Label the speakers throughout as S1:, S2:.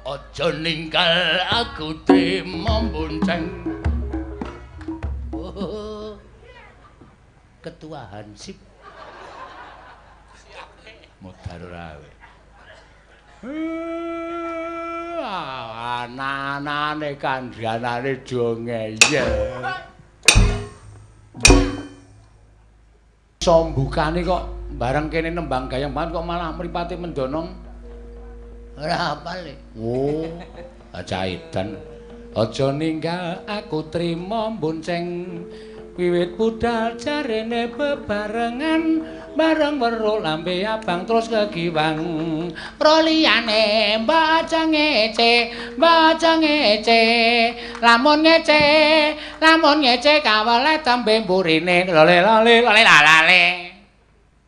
S1: Aja ninggal aku trimo bonceng. Oh. Ketua Hansip. Modar ora kowe. Anane kandhanane do ngeyel. Sombukane kok bareng kene nembang gayeng banget kok malah mripate mendonong. Ora hafal e. Oh, caidan. Aja ninggal aku trimo bonceng. Wiwit budal jarene bebarengan bareng weruh lambe abang terus kegiwang. Proliyane mbaca ngece, mbaca ngece, lamun ngece, lamun ngece kaweleh tembe mburine lole lole lole lalale.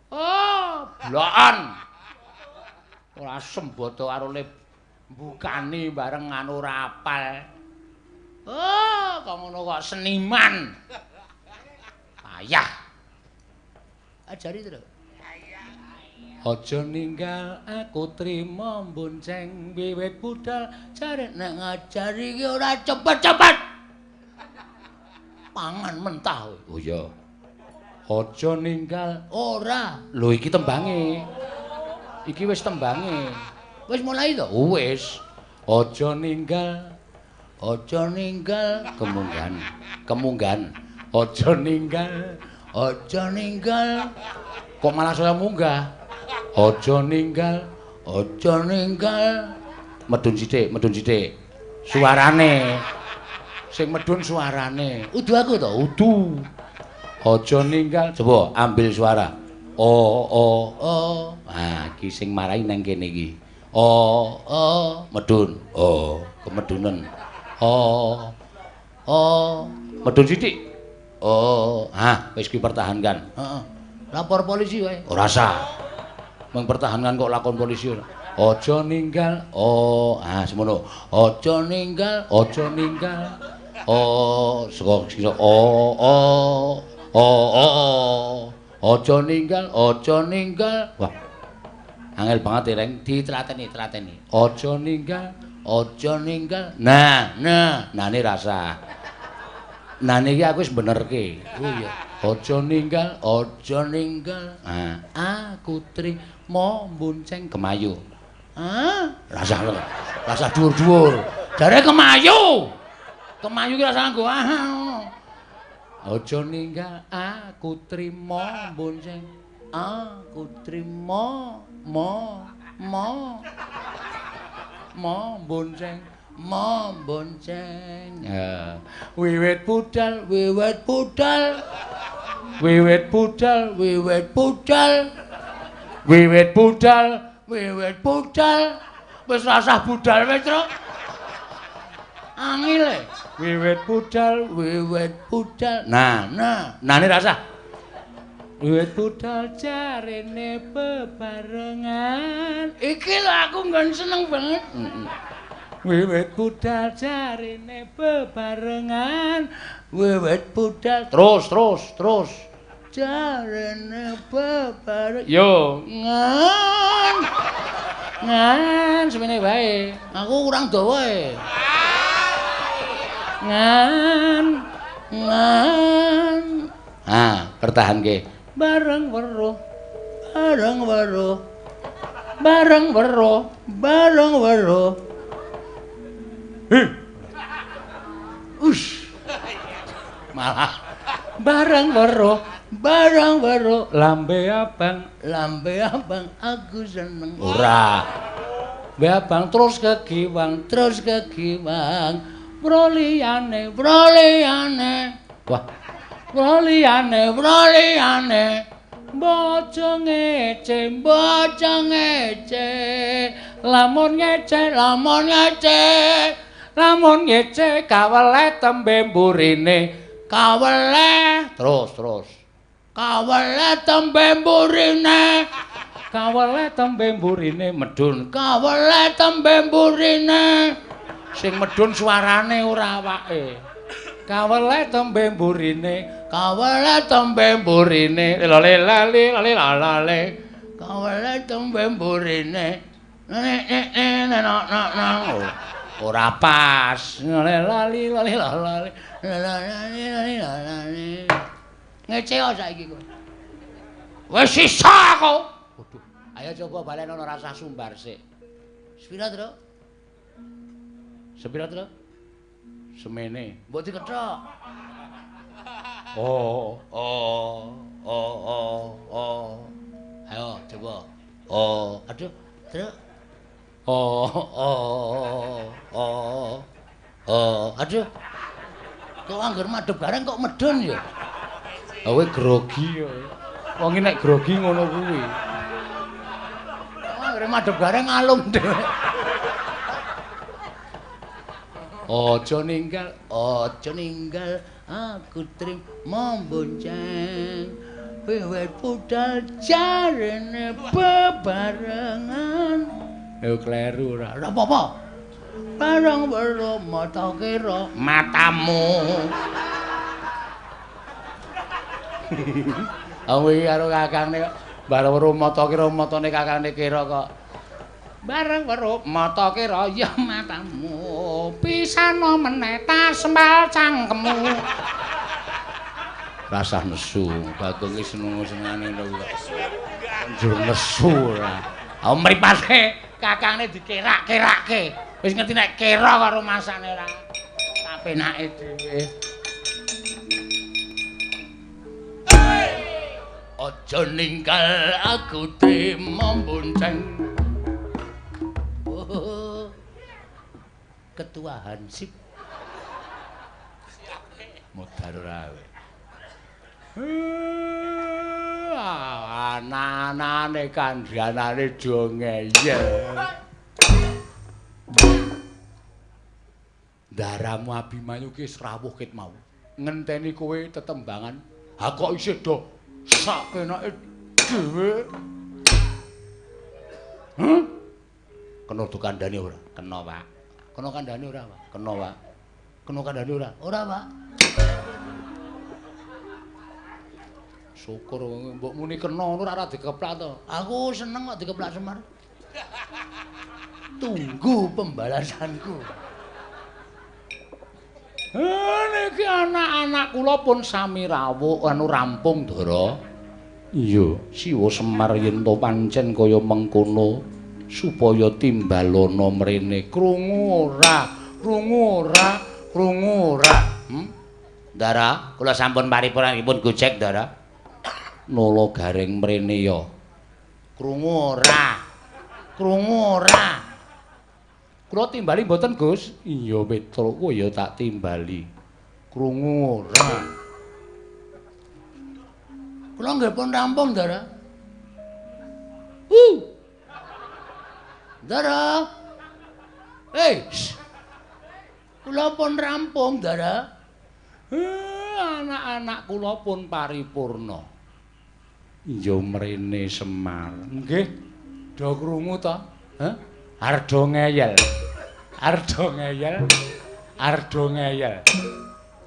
S1: Oh, blokan. Ora sembodo karo le mbukani bareng anu ora apal. Oh, kok ngono kok seniman. Ayah. Ajari to. Aja ninggal aku trimo bonceng wiwit budal jare nek ngajari iki ora cepet-cepet. Pangan mentah kowe. Oh iya. Aja ninggal ora. Lho iki tembange. Iki wis tembange. Wis mulai to? Wis. Aja ninggal. Aja ninggal kemunggan. Kemunggan. Aja ninggal, aja ninggal. Kok malah saya munggah? Aja ninggal, aja ninggal. Medun sithik, medun sithik. Suarane. Sing medun suarane. Udu aku to, udu. Aja ninggal, coba ambil suara. O o o. Ah, iki sing marai nang kene iki. O o, medun. O, kemedunen. O o, medun sithik. Oh, ah, wis kuwi pertahankan. Heeh. Lapor polisi wae. Ora usah. Mempertahankan kok lakon polisi ora. Aja ninggal. Oh, ah semono. Aja ninggal, aja ninggal. Oh, saka oh oh oh oh. Aja ninggal, aja ninggal. Wah. Angel banget Reng, ditlateni, tlateni. Aja ninggal, aja ninggal. Nah, nah, nane rasa. Nah niki aku wis benerke. Oh iya. Aja ninggal, aja ninggal. Ah, aku trimo bonceng kemayu. Ah, rasah rasah dhuwur-dhuwur. Jare kemayu. Kemayu ki rasah nganggo ah ngono. Aja ninggal aku trimo bonceng. Aku trimo mo mo mo bonceng. Mo bonceng. Ya. Wiwit budal, wiwit budal. Wiwit budal, wiwit budal. Wiwit budal, wiwit budal. Wis rasah budal wis, Truk. Angel e. Wiwit budal, wiwit budal. Nah, nah, nane rasah. Wiwit budal jarene bebarengan. Iki lho aku nggon seneng banget. Wiwit budal jarene bebarengan, wiwit budal terus terus terus jarene bebareng. Yo ngan ngan semene wae. Aku kurang dawa e. Ngan ngan. Ah, pertahanke. Bareng weruh, bareng weruh, bareng weruh, bareng weruh. Ush. Malah bareng weruh, bareng weruh, lambe abang aku seneng. Ora. Lambe abang terus kegiwang, terus kegiwang. Proliyane, proliyane. Wah. Proliyane, proliyane. Bocah ngece, bocah ngece. Lamun ngece, lamun ngece. Lamun ngece kaweleh tembe mburine. Kaweleh terus terus. Kaweleh tembe mburine. Kaweleh tembe mburine medun. Kaweleh tembe mburine. Sing medun suarane ora awake. Kaweleh tembe mburine. Kaweleh tembe mburine. Lele lele lele lalale. Kaweleh tembe mburine. Nek nek nek ora pas. Lali lali lali lali lali. Ngece kok saiki kowe. Wis sisa aku. Waduh, ayo coba balen ana rasa sumbar sik. Sepira, Tru? Sepira, Tru? Semene. Mbok dikethok. Oh, oh, oh, oh, oh. Ayo coba. Oh, aduh, Tru. Oh, oh, oh, oh, aduh. Kok angger madhep bareng kok medun ya? Kowe grogi ya. Wong iki nek grogi ngono kuwi. Wong anggere madhep bareng alum dhewe. Aja ninggal aku trimo bonceng. Wiwit budal jarene bebarengan. Yo kleru ora. Ora apa-apa. Barang weruh mata kira matamu. Aku iki karo kakangne kok bareng weruh mata kira matane kakangne kira kok. Bareng weruh mata kira ya matamu. Pisano meneh tasembal cangkemmu. Rasah nesu, Bagong iki seneng-senengane ngono kok. Njur nesu ora. Ah mripate kakangne dikerak-kerake. Wis ngerti nek kera karo masane ora. Tak penake dhewe. Aja ninggal aku trimo bonceng. Oh. Ketua Hansip. Modar ora kowe. Anane kandhanane do ngeyel. Ndaramu Abimanyu ki wis rawuh ket mau. Ngenteni kowe tetembangan. Ha kok isih do sakenake dhewe. Hah? Kena do kandhane ora? Kena, Pak. Kena kandhane ora, Pak? Kena, Pak. Kena kandhane ora? Ora, Pak. Syukur mbok muni kena ngono ora dikeplak to. Aku seneng kok dikeplak Semar. Tunggu pembalasanku. Niki anak-anak kula pun sami rawuh anu rampung, Ndara. Iya, Siwa Semar yen to pancen kaya mengkono supaya timbalana mrene. Krungu ora? Krungu ora? Krungu ora? Ndara, kula sampun paripurnanipun gojek, Ndara. Nolo garing mrene ya. Krungu ora? Krungu ora? Kula timbali mboten, Gus? Iya, Petruk, kowe ya tak timbali. Krungu ora? Kula nggih pun rampung, Ndara. Ndara. Hei. Kula pun rampung, Ndara. Anak-anak kula pun paripurna. Iya mrene Semar. Nggih. Do krungu to? Hah? Ardo ngeyel. Ardo ngeyel. Ardo ngeyel.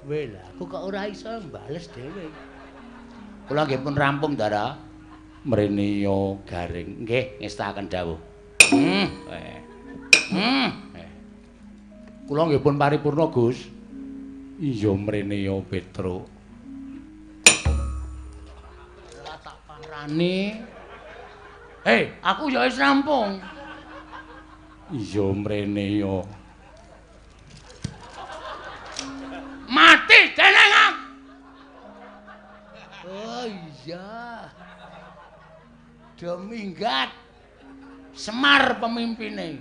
S1: Weh lah, aku kok ora iso mbales dhewe. Kula nggih pun rampung, Ndara. Mrene yo garing. Nggih, ngestakaken dawuh. Kula nggih pun paripurna, Gus. Iya mrene yo Petruk. Lah tak parani. Hei, aku ya wis rampung. Iya mrene yo. Mati dening aku. Oh iya. Do minggat. Semar pemimpine.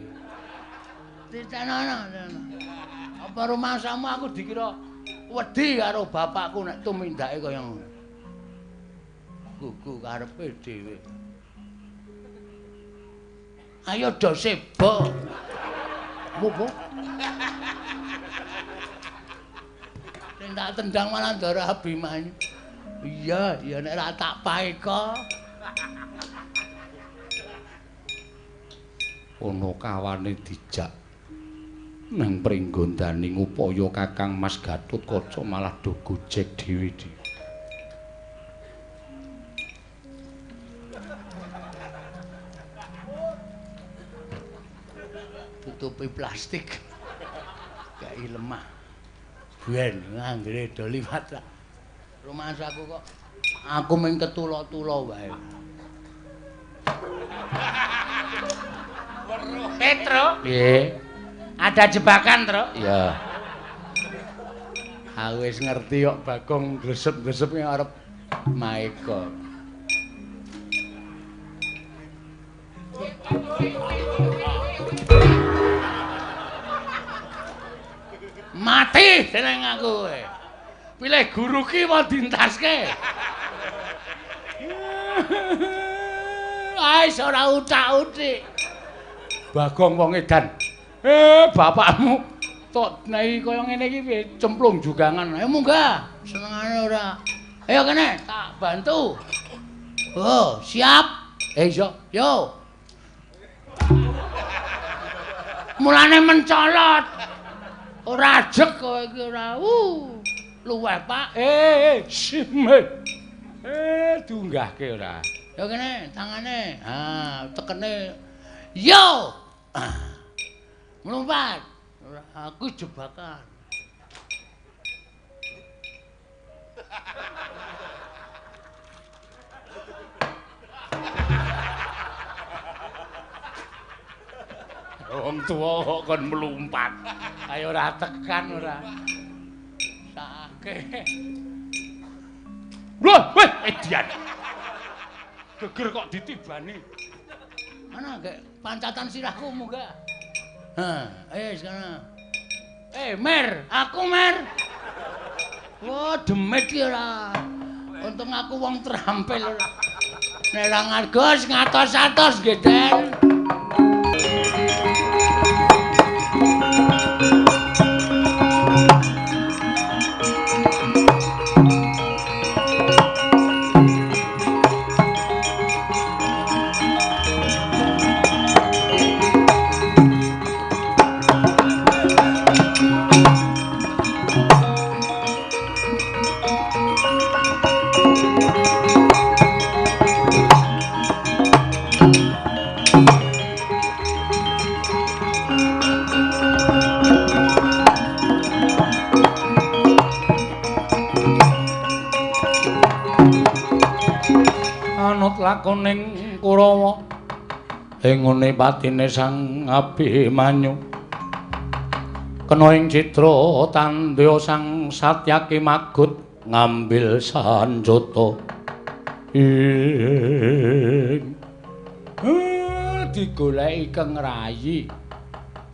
S1: Titenono. Apa rumangsamu aku dikira wedi karo bapakku nek tumindake kaya ngono. Gugu karepe dhewe. Ayo do sebo. Opo? Sing tak tendang malah Ndara Abimanyu. Iya, ya nek ora tak paeka. Ana kawane dijak nang pringgondane ngupaya Kakang Mas Gatotkaca malah do gojek dhewe-dhewe. Tutupi plastik. Gawe lemah. Ben anggere do liwat. Rumangsaku kok aku mung ketula-tula wae.
S2: Petro.
S1: Piye?
S2: Ada jebakan, Tru.
S1: Iya. Aku wis ngerti kok Bagong glesep-glesep arep maeka. Mati seneng aku kowe. Pilih guru ki apa dintaske? Ais ora utak-utik. Bagong wong edan. Bapakmu tok nei kaya ngene iki piye cemplung jugangan. Ayo munggah, senengane ora. Ayo kene, tak bantu. Oh, siap. Iya, yo. Mulane mencolot. Ora ajeg kowe iki ora. Luweh, Pak. Dunggahke ora. Yo kene, tangane. Ah, tekene. Yo. Melompat. Aku jebakan. Wong tuwa kok kon melompat. Ayo ora tekan ora. Sakake. Loh, weh edian. Geger kok ditibani. Mana gek pancatan sirahku munggah. Hah, sekarang. Mer, aku mer. Wah, demit ki ora. Untung aku wong terampil ora. Nek ra ngargos ngatos-atos nggih, Den. Lakoning Kurawa ing ngene patine Sang Abimanyu kena ing citra tandya Sang Satyaki magut ngambil sanjata ing digoleki keng rayi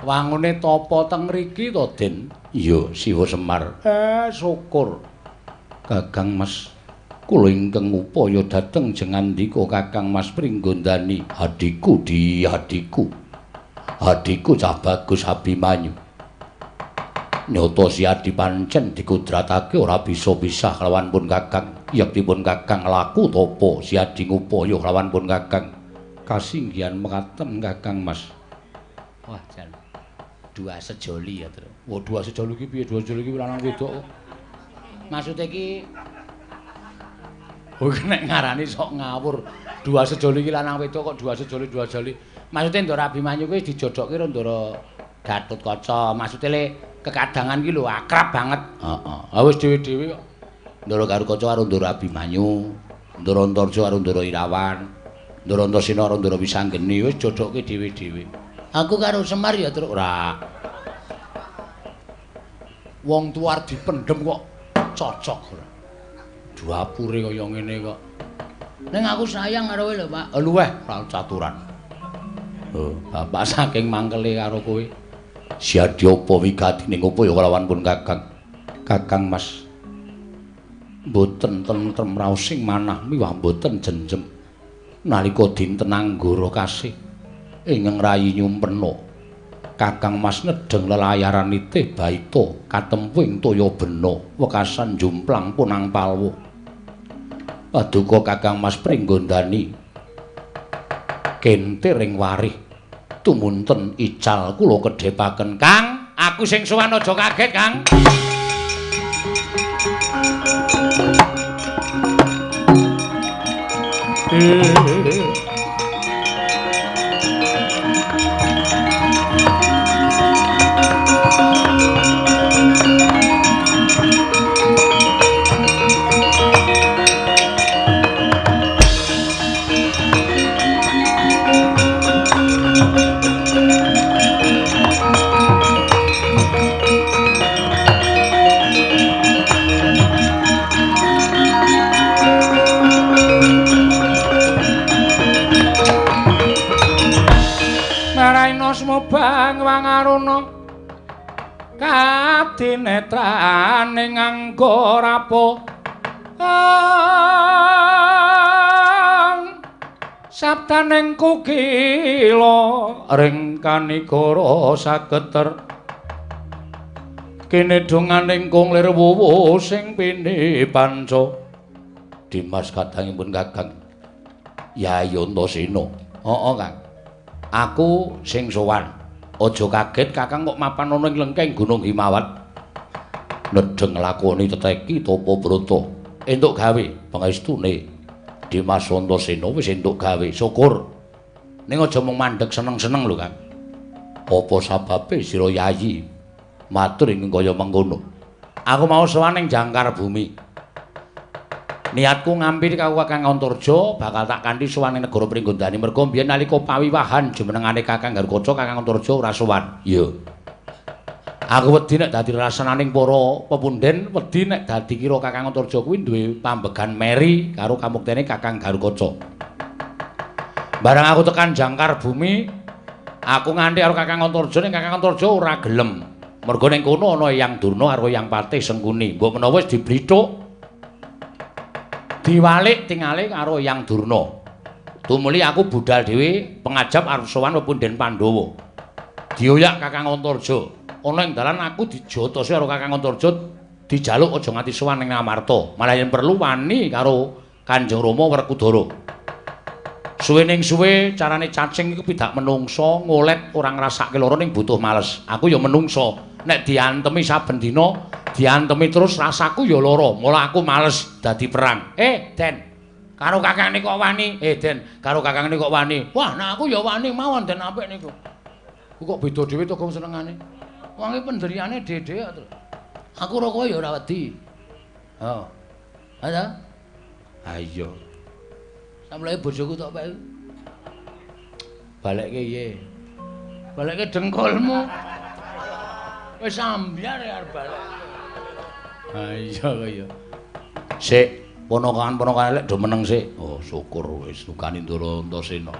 S1: wangune tapa teng mriki to Den? Iya Siwa Semar. Syukur Kakang Mas. Kula ingkang upaya dhateng jengandika Kakang Mas Pringgondani adhiku di adhiku. Adhiku cah bagus Abimanyu. Nyata si adi pancen dikudratake ora bisa pisah kelawan pun Kakang. Yektipun Kakang laku tapa si adi ngupaya kelawan pun Kakang. Kasinggihan mekaten Kakang Mas. Wah, jan. Dua sejoli ya, Tru. Wah, dua sejoli iki piye? Dua sejoli iki lanang wedok. Maksude iki oh, nek ngarani sok ngawur. Dua sejoli iki lanang wedok kok dua sejoli dua sejoli. Maksude Ndara Abimanyu kuwi dijodokke karo Ndara Gatotkaca. Maksude le kekadangan ki lho akrab banget. Heeh. Ha wis dhewe-dhewe kok. Ndara Gatotkaca karo Ndara Abimanyu, Ndara Antarja karo Ndara Irawan, Ndara Antasena karo Ndara Wisanggeni wis jodokke dhewe-dhewe. Aku karo Semar ya, Truk. Ora. Wong tuwa arep dipendhem kok cocok ora. Dapure kaya ngene kok. Ning aku sayang karo kowe lho, Pak. Luweh ora caturan. Oh, bapak saking mangkele karo kowe. Siadi apa wigatine upaya kelawan pun Kakang. Kakang Mas. Mboten tentrem raosing manah miwah mboten jenjem. Nalika dinten Anggara kasih ingkang rayi nyumpena. Kakang Mas nedheng lelayaran nitih baita katempuing toya bena wekasan jumplang punang palwa. Paduka Kakang Mas Pringgondani kentir ing warih tumunten ical kula kedhepaken. Kang, aku sing sowan aja kaget, Kang. Maraina sumobang wangaruna kadinetrane nganggo rapo sabdaning kukila ring kanigara sageter kene donganing kung lir wuwu sing pini panca. Dimas kadangipun Kakang Yayi Antasena. Heeh, Kang. Aku sing sowan. Aja kaget Kakang kok mapan ana ing lengkeng Gunung Himawat. Nedheng nglakoni teteki tapa brata. Entuk gawe pangestune Dimas Antasena wis entuk gawe. Syukur. Ning aja mung mandeg seneng-seneng lho, Kang. Apa sababe sira Yayi matur ing kaya mengkono? Aku mau sowan ing jangkar bumi. Niatku ngampiri karo Kakang Antarja bakal tak kanthi sowan ing negara Pringgondani merga mbiyen nalika pawiwahan jumenengane Kakang Garukaca Kakang Antarja ora sowan. Iya. Aku wedi nek dadi rasananing para pepunden, wedi nek dadi kira Kakang Antarja kuwi duwe pambegan meri karo kamuktene Kakang Garukaca. Barang aku tekan jangkar bumi, aku nganti karo Kakang Antarja ning Kakang Antarja ora gelem. Merga ning kono ana Eyang Durna karo Eyang Patih Sengkuni. Mbok menawa wis diblithuk diwalik tingale karo Eyang Durna. Tumuli aku budal dhewe pengajap arep sowan pepunden Pandhawa. Dioyak Kakang Antarja. Ana ing dalan aku dijotosi karo Kakang Antarja dijaluk aja nganti sowan ning Amarta. Malah yen perlu wani karo Kanjeng Rama Werkudara. Suwe ning suwe carane cacing iku pidak menungsa ngolet ora ngrasake lara ning butuh males. Aku ya menungsa. Nek diantemi saben dina, diantemi terus rasaku ya lara. Mula aku males dadi perang. Den, karo kakangne kok wani? Den, karo kakangne kok wani? Wah, nek aku ya wani mawon Den apik niku. Kok beda dhewe to gong senengane. Wonge penderiane dhewe to. Aku ora kowe ya ora wedi. Oh. Ha ta? Ha iya. Samleke bojoku tok pek. Balekke piye? Balekke dengkulmu. Wis ambyar ya arep balik. Ha iya kaya. Sik, ponakan-ponakan elek do meneng sik. Oh, syukur wis nukani Ndara Antasena.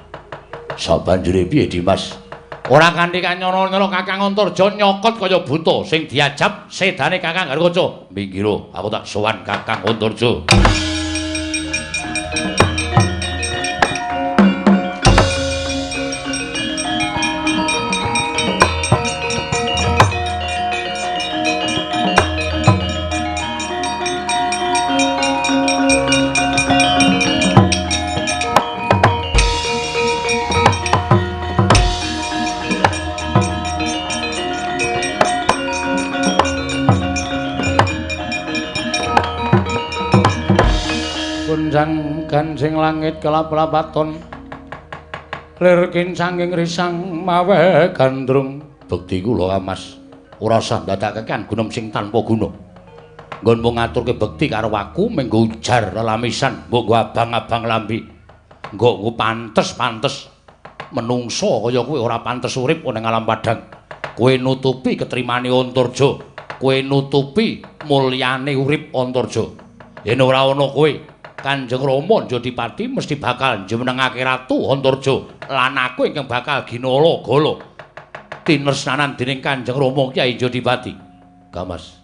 S1: Sabanjure piye, Dimas? Ora kanthi kanyana-nyana Kakang Antarja nyokot kaya buta sing diajab sedane Kakang Garukaca. Minggiro, aku tak sowan Kakang Antarja. Gansing langit kelap-lapaton lir kincanging risang mawe gandrung. Bekti kula Mas, ora usah ndadekake gunem sing tanpa guna. Nggonmu ngaturke bekti karo aku menggo ujar lelamisan, mbok nggo abang-abang lambi. Nggo pantes-pantes menungso kaya kowe ora pantes urip ning alam padhang. Kowe nutupi ketrimane Antarja, kowe nutupi mulyane urip Antarja. Yen ora ana kowe, Kanjeng Rama Jodipati mesti bakal njumenengake Ratu Antarja lan aku ingkang bakal ginala gala tinesnanan dening Kanjeng Rama Kyai Jodipati. Kamas.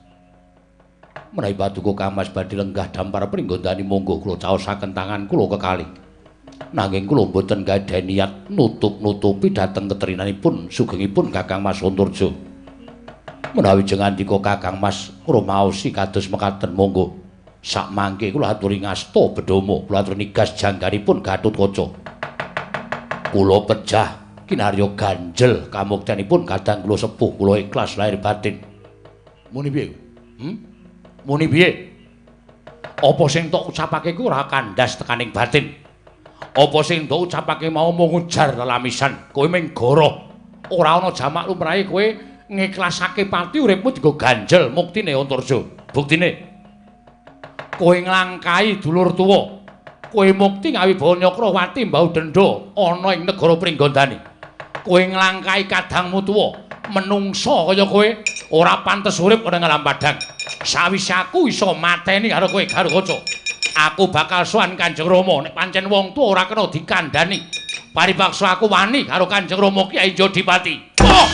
S1: Menawi paduka Kamas badhe lenggah dampar pringgondani monggo kula caosaken tangan kula kekalih. Nanging kula mboten gadhahi niat nutup-nutupi dhateng ketrinanipun sugengipun Kakang Mas Antarja. Menawi jengandika Kakang Mas ngrumaosi kados mekaten monggo. Sakmangke kula aturi ngasta bedhoma, kula aturi nigas jangganipun Gatotkaca. Kula pejah kinarya ganjel kamuktenipun kadang kula sepuh, kula ikhlas lahir batin. Muni piye? Muni piye? Apa sing tok ucapake ku ora kandhas tekaning batin. Apa sing tok ucapake mau mung ujar lelamisan, kowe mung goroh. Ora ana jamak lumrahe kowe ngiklasake pati uripmu dienggo ganjel muktine Antarja. Buktine kowe nglangkahi dulur tuwa, kowe mukti ngawibawa Nyakrawati mbau dendha ana ing negara Pringgondani. Kowe nglangkahi kadangmu tuwa, menungsa kaya kowe ora pantes urip ana ing alam padhang. Sawise aku iso mateni karo kowe Garukaca, aku bakal sowan Kanjeng Rama. Nek pancen wong tuwa ora kena dikandhani, Paripaksa aku wani karo Kanjeng Rama Kyai Jodipati. Oh!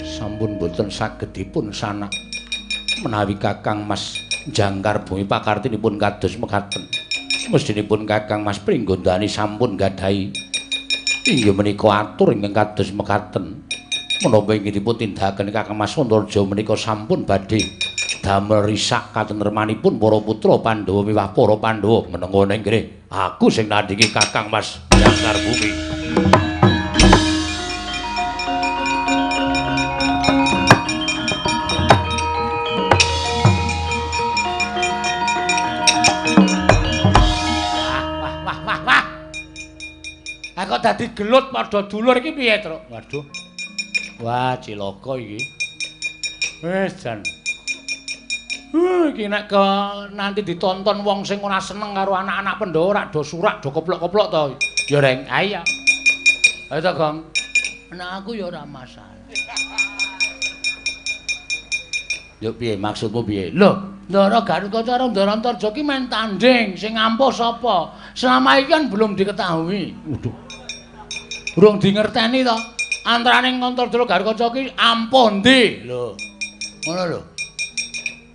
S1: Sampun boten saged dipun sanak menawi Kakang Mas Jangkar Bumi pakartinipun kados mekaten. Mestinipun Kakang Mas Pringgondani sampun gadahi inggih menika atur ingkang kados mekaten. Menapa inggih dipun tindakaken Kakang Mas Antarja menika sampun badhe damel risak katentremanipun para putra Pandhawa miwah para Pandhawa. Menengo ning kene, aku sing nandhingi Kakang Mas Jangkar Bumi.
S2: Wah, kok dadi gelut padha dulur iki piye, Truk?
S1: Waduh. Wah, cilaka iki. Wis jan. Iki nek nanti ditonton wong sing ora seneng karo anak-anak Pandhawa ora do surak, do koplok-koplok to. Ya, Reng. Ayo. Ayo to, Gong.
S2: Nek aku ya ora masalah.
S1: Yo piye maksudmu piye?
S2: Lho, Ndara Garuda karo Ndara Antarja ki main tanding, sing ampuh sapa? Selama iki kan belum diketahui.
S1: Waduh.
S2: Durung dingerteni to. Antarane Antarja Garuda ki ampuh ndi? Lho. Ngono lho.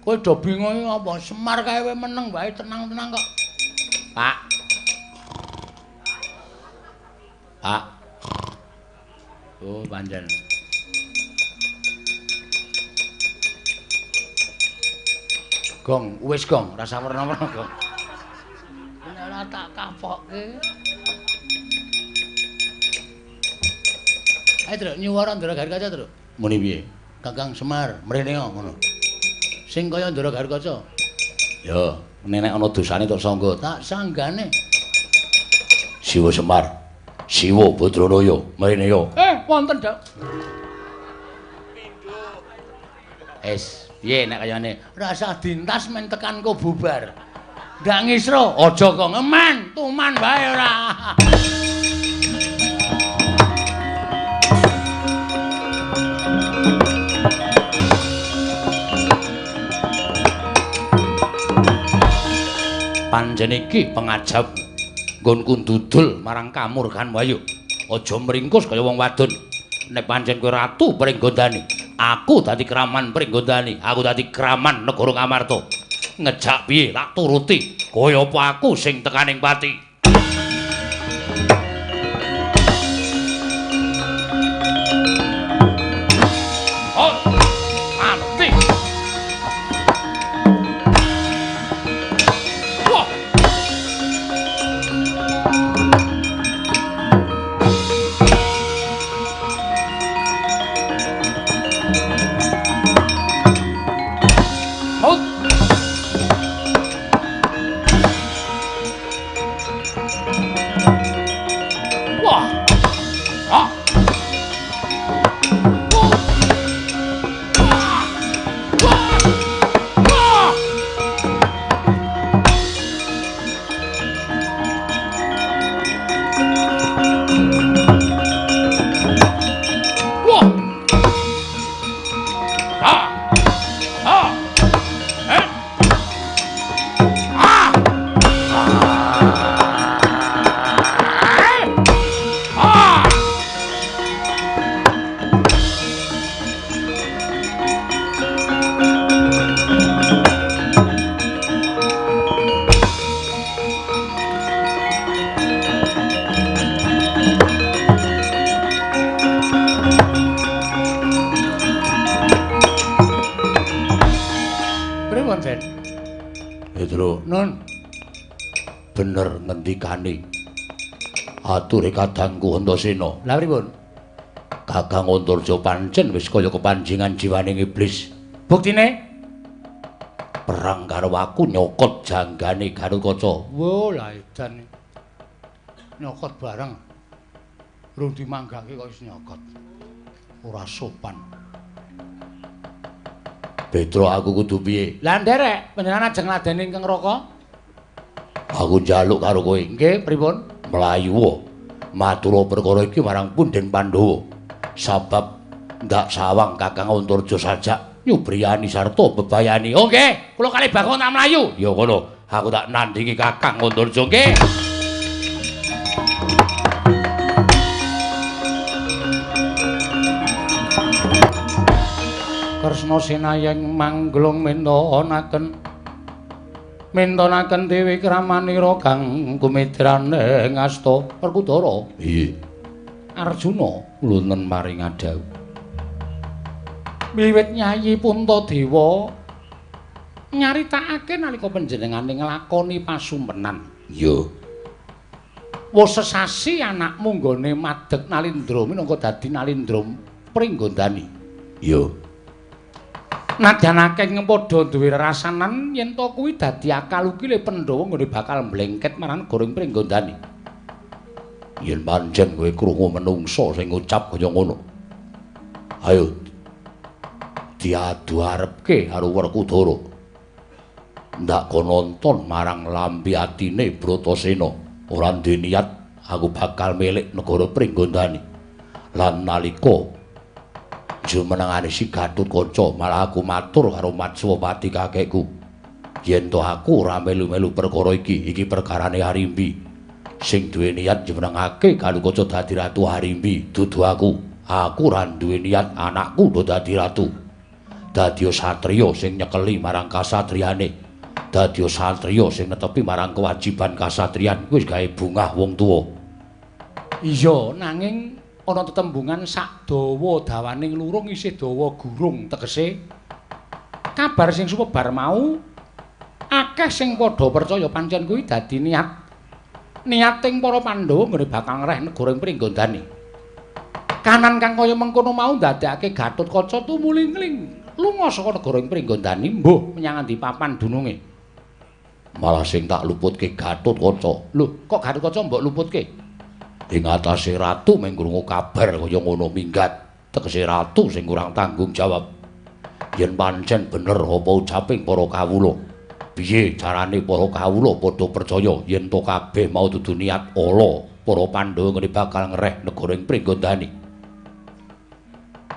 S2: Kowe do bingung iki apa? Semar kae kowe meneng wae tenang-tenang kok.
S1: Pak. Pak. Oh, pancen. Gong, wis gong, rasa werna-werna gong.
S2: Ora tak kapokke. Ayo, Truk, nyuwara Ndara Garuda, Truk.
S1: Muni piye?
S2: Kakang Semar, mrene ngono. Sing kaya Ndara Garuda.
S1: Ya, nek ana dosane tok sangga.
S2: Tak sanggane.
S1: Siwa Semar, Siwa Badranaya, mrene yo.
S2: Wonten, Dok.
S1: Es, piye nek kayane?
S2: Rasah dintas men tekan ko bubar. Ndak ngisro, aja kok ngeman, tuman wae ora.
S1: Panjen iki pengajap nggonku ndudul marang kamurkan wayu. Aja mringkus kaya wong wadon. Nek pancen kowe ratu Pringgondani, aku dadi kraman Pringgondani, aku dadi kraman negara Ngamarta. Ngejak piye tak turuti. Kaya apa aku sing tekaning pati. Oh, mati. Wah. Oh. Wah. Ah. Oh. Wah. Wah. Wah. Wah. Ah. Ah. Eh. Ah. Ah.
S2: Pripun, Sen?
S1: Petro,
S2: Nun,
S1: bener ngendikane. Ature kadangku Antasena.
S2: Lah pripun?
S1: Kakang Antarja pancen wis kaya kepanjingan jiwaning iblis.
S2: Buktine?
S1: Perang karo aku nyokot janggane Garukaca.
S2: Wo, lah edan. Nyokot bareng. Rung dimanggake kok wis nyokot. Ora sopan.
S1: Petro, aku kudu piye?
S2: Lah nderek, panjenengan ajeng ngladeni ingkang Raka?
S1: Aku njaluk karo kowe.
S2: Nggih, pripun?
S1: Mlayu matura perkara iki marang punden Pandhawa. Sabab Ndak sawang Kakang Antarja sajak nyubriyani sarta bebayani. Oh nggih, kula kalih Bagong tak mlayu. Ya ngono, aku tak nandingi Kakang Antarja nggih. Kresna sinayeng mangglung mintonaken mintonaken Dewi Kramanira kang kumitrane ngasta Werkudara. Iya. Arjuna wonten maring adhawuh. Wiwit Nyayi Puntadewa nyaritakake nalika panjenengane nglakoni pasumpenan. Iya. Wis sesasi anakmu nggone madeg Nalindra minangka dadi Nalindra Pringgondani. Iya. Nadyan akeh padha duwe rasanan yen to kuwi dadi akal ukile Pandhawa nggone bakal mblengket marang negara Pringgondani. Yen pancen kowe krungu menungsa sing ngucap kaya ngono. Ayo diadu arepke karo Werkudara. Ndak kono nonton marang lambi atine Bratasena. Ora duwe niat aku bakal milik negara Pringgondani. Lan nalika jumenengane si Gatotkaca malah aku matur karo Matswapati kakekku. Yen to aku ora melu-melu perkara iki, iki perkarane Harimbi. Sing duwe niat jumenengake Gatotkaca dadi ratu Harimbi, dudu aku. Aku ora duwe niat anakku do dadi ratu. Dadi satriya sing nyekeli marang kasatriyane. Dadi satriya sing netepi marang kewajiban kasatriyan kuwi gawe bungah wong tuwa. Iya, nanging ana tetembungan sak dawa dawaning lurung isih dawa gurung tegese kabar sing sumebar mau akeh sing padha percaya pancen kuwi dadi niat niating para Pandhawa nggone bakal ngreh negara ing Pringgondani. Kanan kang kaya mengkono mau ndadekake Gatotkaca tumulingling lunga saka negara ing Pringgondani mbuh menyang endi papan dununge. Malah sing tak luputke Gatotkaca. Lho, kok Gatotkaca mbok luputke? Ing atase ratu mung krungu kabar kaya ngono minggat, tegese ratu sing kurang tanggung jawab. Yen pancen bener apa ucaping para kawula, piye carane para kawula padha percaya yen to kabeh mau dudu niat ala para Pandhawa ngene bakal ngreh negara ing Pringgondani.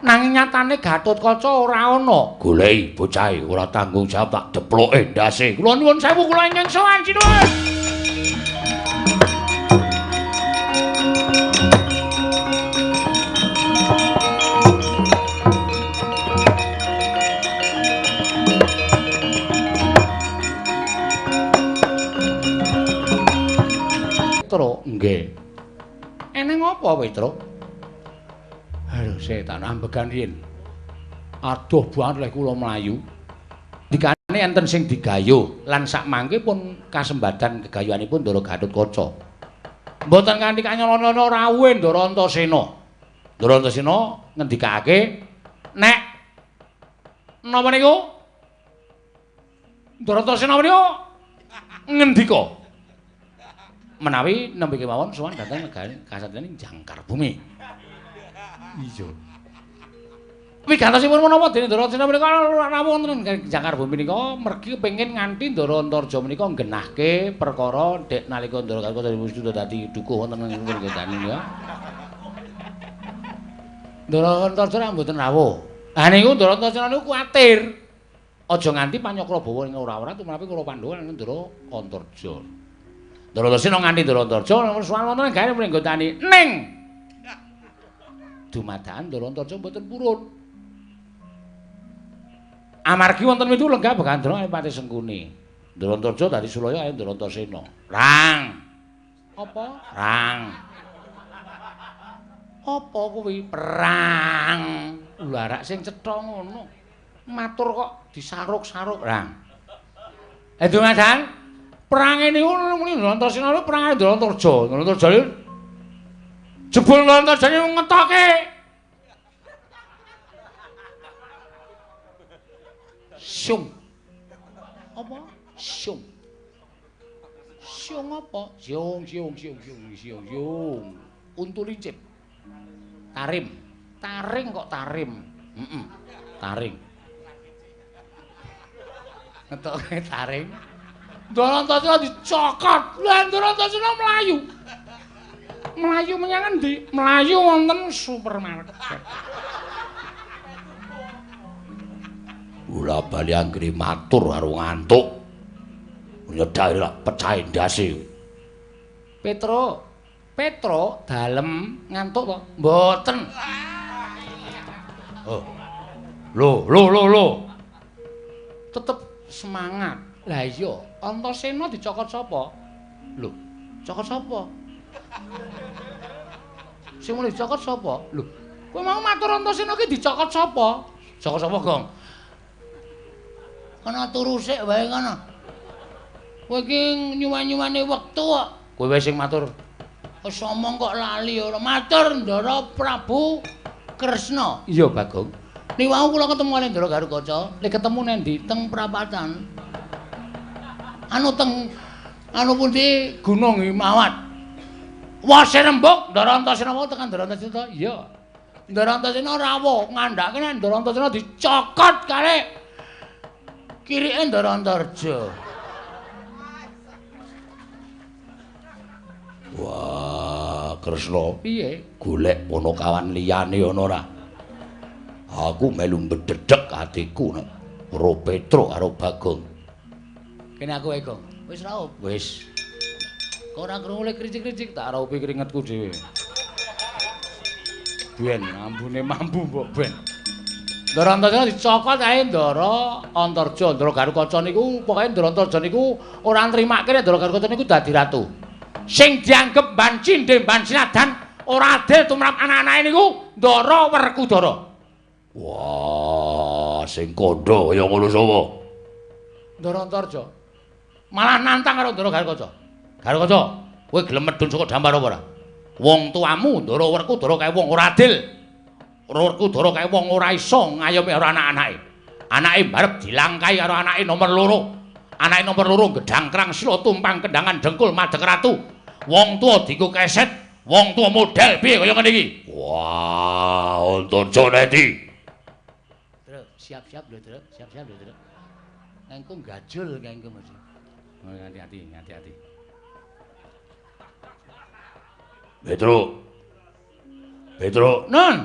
S1: Nanging nyatane Gatotkaca ora ana. Goleki bocahe ora tanggung jawab tak deploke ndase. Kula nyuwun sewu kula ingkang sowan sinuwun. Petro, nggih. Eneng apa Petro? Aduh, setan ambegan riyin. Aduh banget leh kula mlayu. Dikane enten sing digayuh lan sak mangke pun kasembadan gegayuhanipun Ndara Gatotkaca. Mboten kanthi kanyana-nyana rawuhe Ndara Antasena. Ndara Antasena ngendikake nek napa niku? Ndara Antasena menika ngendika menawi nembe kemawon sowan dhateng negari kasatriyan Jangkar Bumi. Iya. Wigatosipun menapa dene Ndara Antasena menika rawuh wonten Jangkar Bumi menika mergi kepengin nganti Ndara Antarja menika nggenahke perkara dek nalika Ndara Gatotkaca wis dadi dukuh wonten ing Pringgondani menika. Ndara Antarja ra mboten rawuh. Ha niku Ndara Antasena niku kuwatir. Aja nganti panyakrabawa ing ora-ora tumrapi Kura Pandhawa lan Ndara Antarja. Ndara Antasena nganti Ndara Antarja sowan wonten gawe Pringgondani. Ning dumadakan Ndara Antarja mboten purun. Amargi wonten witu lenggah Begandra Pati Sengkuni. Ndara Antarja dadi sulaya kaya Ndara Antasena. Rang. Apa? Rang. Apa kuwi? Perang. Lha rak sing cetha ngono. Matur kok disaruk-saruk rang. Eh dumadakan perange niku muni Ndara Antasena niku perange Ndara Antarja. Ndara Antarja niku jebul Ndara Antarja niku ngetoke. Siung. Apa? Siung. Siung apa? Siung siung siung siung siung siung. Untu lincip. Tarim. Taring kok tarim. Heeh. Taring. Ngetoke taring. Ndara Antasena dicokot. Lah Ndara Antasena mlayu. Mlayu menyang endi? Mlayu wonten supermarket. Bola bali anggere matur karo ngantuk. Nyedak lak pecah ndase. Petro, Petro dalem ngantuk to? Mboten. Oh. Lho, lho, lho, lho. Tetep semangat. Lah iya, Antasena dicokot sapa? Lho, cokot sapa? Sing mulih dicokot sapa? Lho, kowe mau matur Antasena ki dicokot sapa? Cokot sapa, Gong? Kana turu sik wae kono. Kowe iki nyuwan-nyuwane wektu kok. Kowe wae sing matur. Wis omong kok lali ora. Matur Ndara Prabu Kresna. Iya, Bagong. Niku wau kula ketemu karo Ndara Garukaca. Lek ketemu nang ndi? Teng prapatan. Anu teng anu pundi Gunung Himawat. Wase rembug Ndara Antasena wau tekan Ndara Antasena. Iya. Ndara Antasena rawuh ngandhake nek Ndara Antasena dicokot kare kirike Ndara Antarja.
S2: Wah, Kresna,
S1: piye?
S2: Golek ponokawan liyane ana ora? Aku melu mbedhedhek atiku nek karo Petro karo Bagong.
S1: Kene aku wae, Gong. Wis raup? Wis. Kok ora krungu le kricik-kricik tak raupi keringetku dhewe. Ben ambune mambu mbok ben. Ndara Antasena dicokot ae Ndara Antarja, Ndara Garukaca niku pokoke Ndara Antarja niku ora nrimake nek Ndara Garukaca niku dadi ratu. Sing dianggep ban cindhe ban sinadan ora adil tumrap anak-anake niku Ndara Werkudara.
S2: Wah, sing kandha kaya ngono sapa?
S1: Ndara Antarja. Malah nantang karo Ndara Garukaca. Garukaca, kowe gelem medhun saka dampar apa ora? Wong tuamu Ndara Werkudara kae wong ora adil. Werkudara kae wong ora iso ngayomi karo anak-anake. Anake barep dilangkai karo anake nomor loro. Anake nomor loro gedhang krang sila tumpang kendangan dengkul madeg ratu. Wong tuwa dienggo keset, wong tuwa model piye kaya ngene iki?
S2: Wah, Antarja neti.
S1: Truk, siap-siap lho, Truk. Siap-siap lho, Truk. Engko gajul engko mesti. Hati-hati, hati-hati.
S2: Petro. Petro.
S1: Non.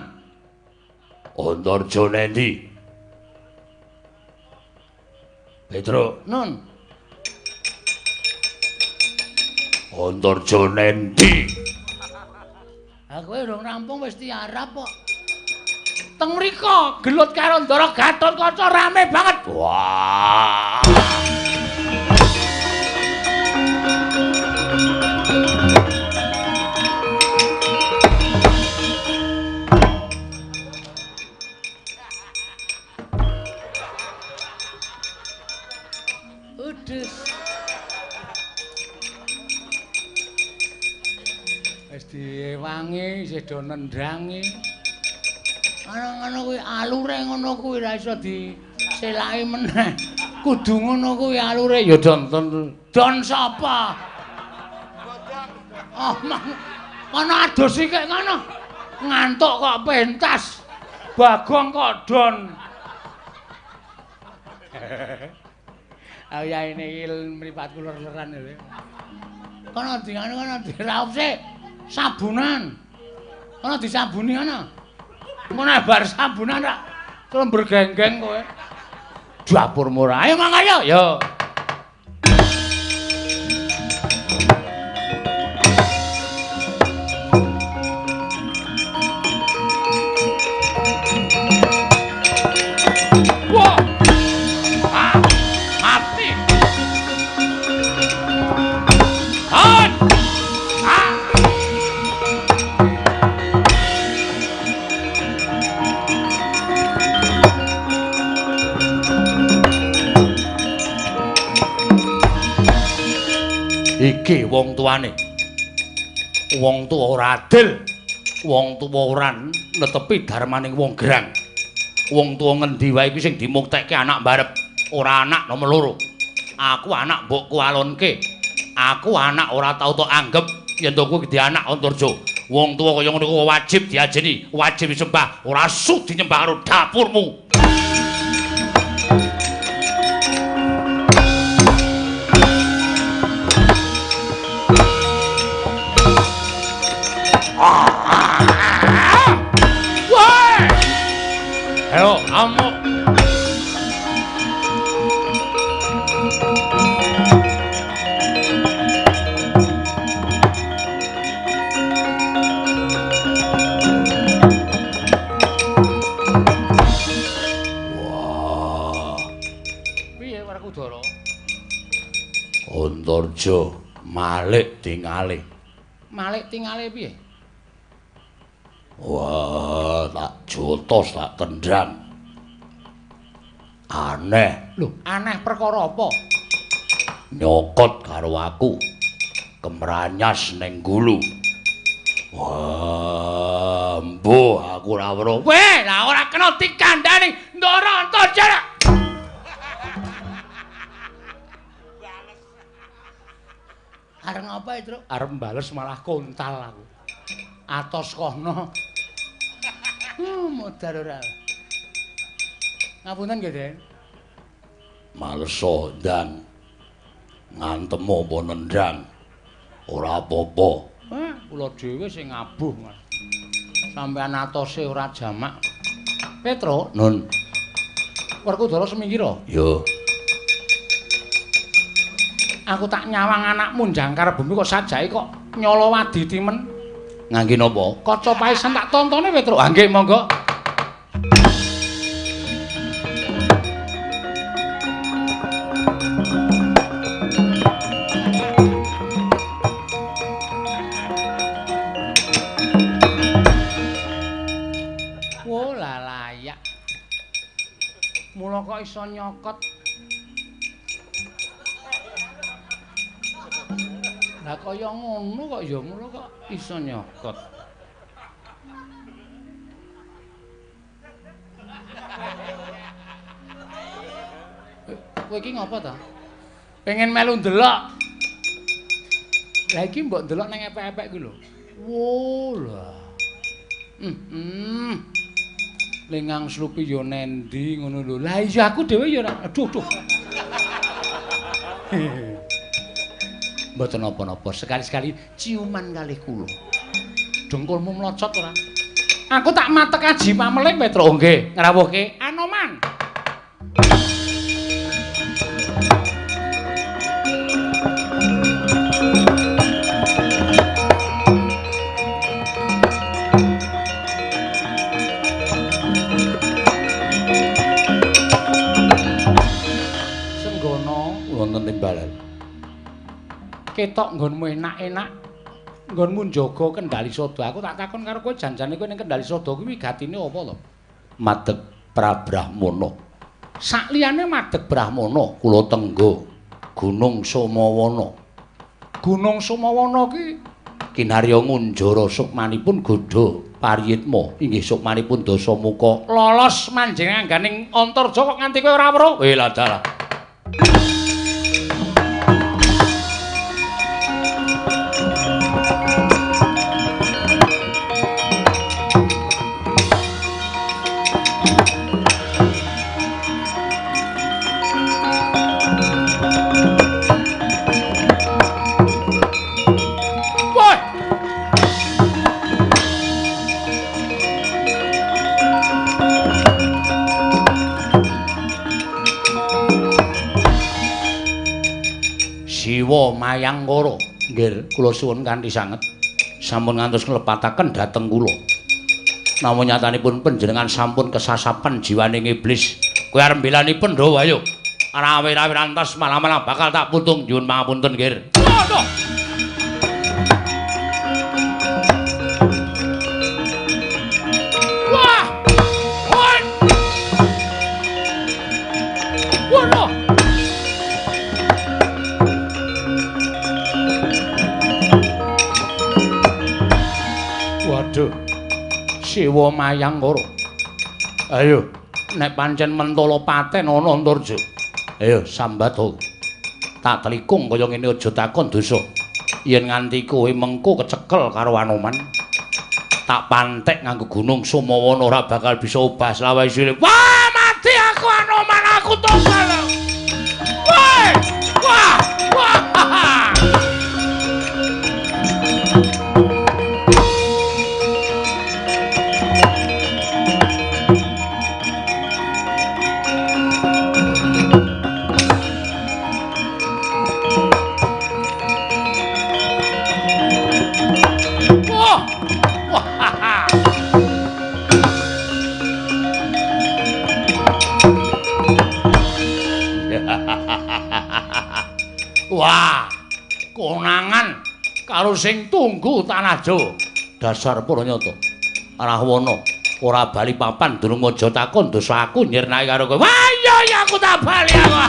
S2: Antarja nendi? Petro.
S1: Non.
S2: Antarja nendi?
S1: Aku urung rampung wis tiarap kok. Teng mriko gelut karo Ndara Gatotkaca rame banget.
S2: Wah.
S1: Udes. Wis diewangi, isih do nendangi. Ana ngono kuwi alure ngono kuwi ora iso diselaki meneh. Kudu ngono kuwi alure ya don don sapa? Oh, kono adus iki kono. Ngantuk kok pentas. Bagong kok don. Aku ya ini mripatku ler-leran lho. Kono dingane kono diraup sik. Sabunan. Kono disabuni kono. Ngono bar sabunan rak lember genggeng kowe. Dapur murah. Ayo mang ayo. Yo. Wah. Ah, mati. Ah. Ah.
S2: Iki wong tuane. Wong tuwa ora adil. Wong tuwa ora netepi darmaning wong gerang. Wong tuwa ngendi wae iki sing dimuktekke anak mbarep, ora anak nomor loro. Aku anak mbokku alonke. Aku anak ora tau tok anggep yen to kuwi dadi anak Antarja. Wong tuwa kaya ngono kuwi wajib diajeni, wajib disembah, ora sudi nyembah karo dapurmu.
S1: Ayo, amuk.
S2: Werkudara?
S1: Antarja malik tingale.
S2: Malik tingale piye?
S1: Wah, tak jotos tak tendang. Aneh.
S2: Lho, aneh perkara apa?
S1: Nyokot karo aku. Kemranyas ning gulu. Wah, mbuh aku ora weruh.
S2: Weh, lah ora kena dikandhani Ndara Antarja. Arep ngapa, Truk?
S1: Arep bales malah kontal aku.
S2: Atos kono. Modar ora. Ngapunten nggih, Den.
S1: Maleso ndang. Ngantem apa nendang. Ora apa-apa.
S2: Kula dhewe sing ngabuh, Mas. Sampeyan atose ora jamak. Petro,
S1: Nun.
S2: Werkudara seminggir.
S1: Yo.
S2: Aku tak nyawang anakmu jangkar bumi kok sajake kok nyala wadi timen.
S1: Ngangge napa?
S2: Kaca paesan tak tontone Petro. Ah nggih, monggo. Wo lah layak. Mula kok iso nyokot. Lah kaya ngono kok ya mula kok iso nyokot. Kowe iki ngopo ta? Pengen melu ndelok. Lah iki mbok ndelok nang epek-epek ku lho. Wo lah. Lengang slupi yo nendi ngono lho. Lah iya aku dhewe ya ora. Aduh aduh. Mboten napa-napa, sekali-sekali ciuman kalih kula. Dengkulmu mlocot ora? Aku tak matek aji pameling Petro. Nggih, ngrawuhke Anoman. Senggono
S1: wonten timbalan.
S2: Ketok nggonmu enak-enak, nggonmu njaga Kendali Sada. Aku tak takon karo kowe janjane kowe ning Kendali Sada kuwi gatine apa to?
S1: Madeg Prabrahmana.
S2: Sakliyane madeg
S1: Brahmana kula tenggo Gunung Sumawana.
S2: Gunung Sumawana ki
S1: kinarya ngunjara sukmanipun Godha Pariyitma, inggih sukmanipun Dasamuka.
S2: Lolos manjing angganing Antarja kok nganti kowe ora weruh.
S1: Weh lah dalah. Siwa Mayangkara. Nggih, kula suwun kanthi sanget. Sampun ngantos nglepataken dhateng kula. Namung nyatanipun panjenengan sampun kesasapan jiwaning iblis. Kowe arep mbelani Pandhawa ayo. Rawe-rawe rantas malah-malah bakal tak putung. Nyuwun pangapunten, nggih.
S2: Waduh. Wah. Waduh. Waduh. Siwa Mayangkara.
S1: Ayo, nek pancen mentala paten ana Antarja. Ayo sambat ho. Tak telikung kaya ngene aja takon dosa. Yen nganti kowe mengko kecekel karo Anoman, tak pantek nganggo Gunung Sumawana ora bakal bisa obah selawase sile.
S2: Wah, mati aku Anoman, aku tombal. Woi! Wah! Wah! Wah! Wah, konangan karo sing tunggu tanah Jawa. Dasar para nyata. Rahwana ora bali papan durung aja takon dosa aku nyirnake karo kowe. Wah iya iya aku tak bali aku.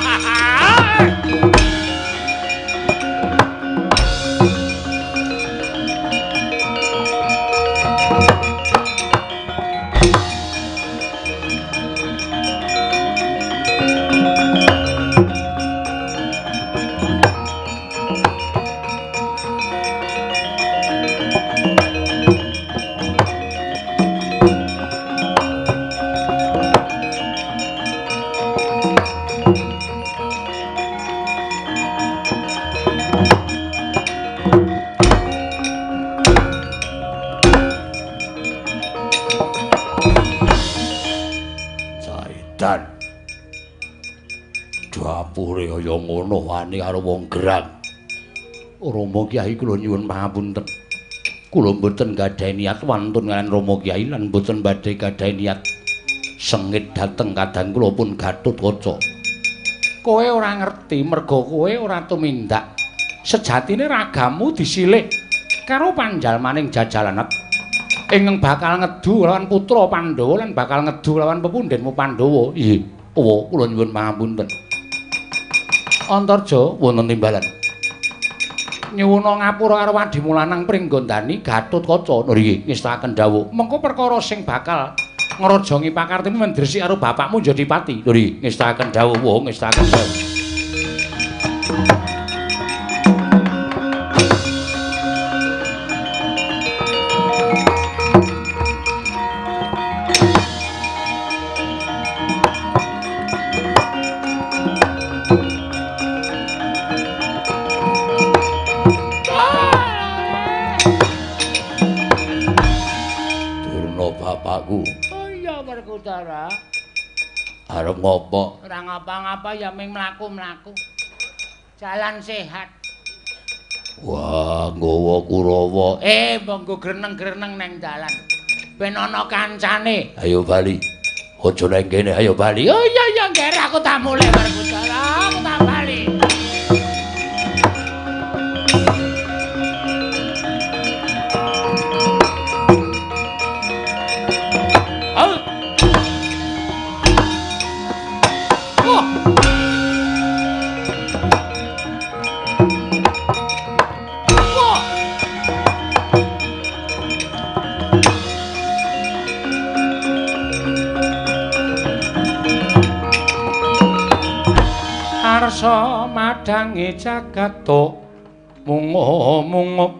S2: Dapure kaya ngono wani karo wong gerang. Rama Kyai kula nyuwun pangapunten. Kula mboten gadhahi niat wantun kaliyan Rama Kyai lan mboten badhe gadhahi niat sengit dhateng kadang kula pun Gatotkaca. Kowe ora ngerti merga kowe ora tumindak. Sejatine ragamu disilih karo panjalmaning jajalanet ingkang bakal ngedu lawan putra Pandhawa lan bakal ngedu lawan pepundhenmu Pandhawa. Nggih, kula nyuwun pangapunten. Antarja wonten timbalan. Nyuwuna ngapura karo adimu lanang Pringgondani Gatotkaca. Nggih, ngestakaken dawuh. Mengko perkara sing bakal ngrajangi pakartimu mendresik karo bapakmu Jodipati. Nggih, ngestakaken dawuh, ngestakaken dawuh. Oh iya Werkudara. Arep ngopo? Ora ngapa-ngapa ya ming mlaku-mlaku. Jalan sehat. Wah, nggawa Kurawa. Monggo greneng-greneng neng dalan. Ben ana kancane. Ayo bali. Aja nang kene, ayo bali. Oh iya iya, ngger aku tak mulih Werkudara, aku tak bali. Arsa madangi jagat mungup-mungup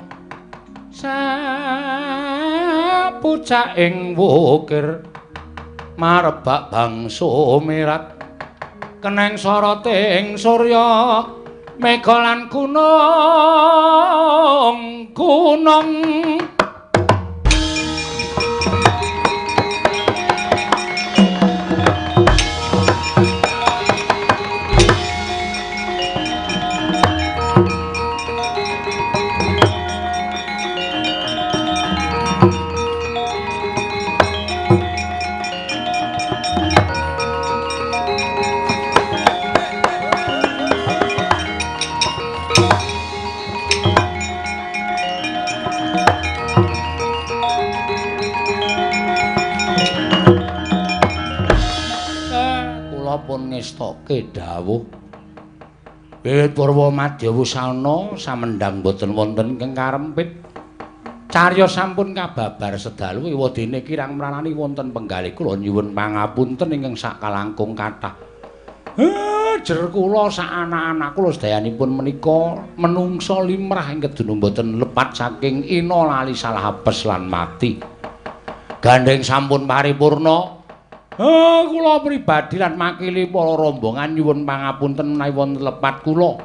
S2: sapucaking wukir marebak bangsa mirat keneng soroting surya mega lan gunung gunung. Pun ngestoke dawuh wiwit purwa madya wusana samendhang boten wonten ingkang karempit cariyos sampun kababar sedalu ewadene kirang mranani wonten penggalih kula nyuwun pangapunten ingkang sakalangkung kathah. Jer kula sak anak-anak kula sedayanipun menika menungsa limrah ing kedunung boten lepat saking ina lali salah apes lan mati. Gandheng sampun paripurna. Kula pribadi lan makili para rombongan nyuwun pangapunten menawi wonten lepat kula.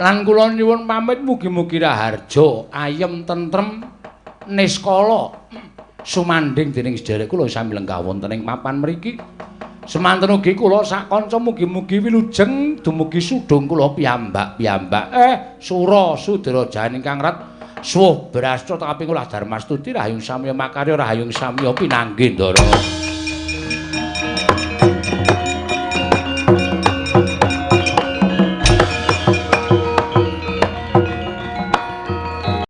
S2: Lan kula nyuwun pamit mugi-mugi raharja ayem tentrem niskala sumandhing dening sedherek kula sami lenggah wonten ing papan mriki. Semanten ugi kula sak kanca mugi-mugi wilujeng dumugi sudung kula piyambak-piyambak. Sura sudra jahan ingkang rat suwuh brasta kaping kula Darmastuti rahayung samya makarya rahayung samya pinanggih ndara.